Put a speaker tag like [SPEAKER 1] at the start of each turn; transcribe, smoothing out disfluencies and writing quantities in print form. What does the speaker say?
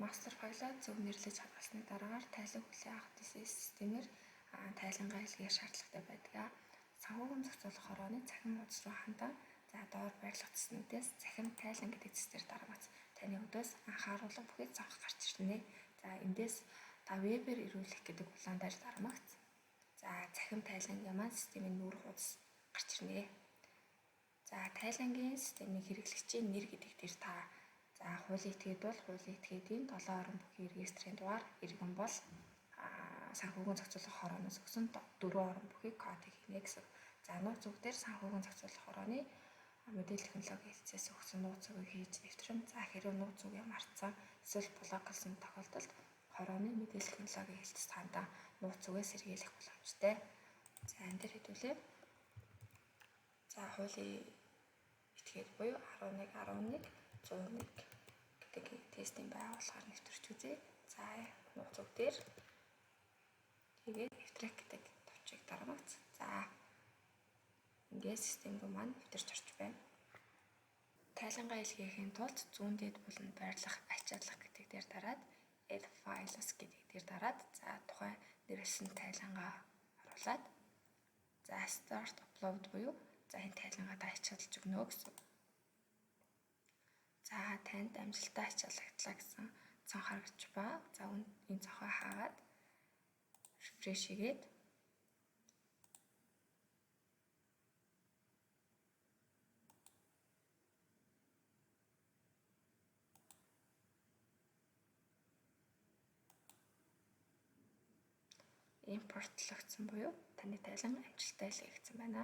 [SPEAKER 1] Master файлаа зөв нэрлэж хадгалсны дараагаар тайлан хүлээн авах DCS системээр тайлангаа илгээх шаардлагатай байдаг. Санхүүгийн зохицуулах хорооны цахим хуудас руу хандан, за, доор байрлах цэснүүдээс цахим тайлан гэдэг цэс дээр дармац таны өдөөс анхааруулга бүхий цонх гарч ирнэ. За, эндээс та вебээр ирүүлэх гэдэг улаан дээр дармагц. За, цахим тайлангийн маань системийн нүүр хуудас гарч ирнэ. За, тайлангийн системийн хэрэглэгчийн нэр гэдэг дээр та, за, хуулийн этгээд бол хуулийн этгээдийн 7 орон бүхий регистрийн дугаар, иргэн бол санхүүгийн зохицуулах хорооноос өгсөн 4 орон бүхий кодыг хийнэ гэсэн. За, нууц үг дээр санхүүгийн зохицуулах хорооны мэдээлэл технологийн хэлтсээс өгсөн нууц үгийг хийж нэвтрэн, за, хэрэв нууц үгээ мартсан эсвэл блоклсон тохиолдолд хорооны мэдээлэл технологийн хэлтс хандаа нууц үгээ сэргийлэх боломжтой. За, энэ дээр хэдүүлээ. За, хуулийн этгээд буюу 11 11 101 гэдэг тестийн байгууллагаар нэвтэрч үзье. За, нууц үг дээр тэгээд нэвтрэх гэдэг товчийг дармагц. За, ингээд систем рүү маань нэвтэрч орж байна. Тайлангаа илгээхийн тулд зүүн дээд буланд байрлах ачааллах гэдэг дээр дараад, Add Files гэдэг дээр дараад, за, тухайн нэрлэсэн тайлангаа оруулаад, за, Start Upload буюу, за, энэ тайлангаа та ачаалж өгнө гэсэн. За, танд амжилттай ачааллагдлаа гэсэн цонх харагдаж ба. За, энэ цонхоо хаагаад refresh хийгээд импортлогдсон буюу таны тайлан амжилттай илгээгдсэн байна.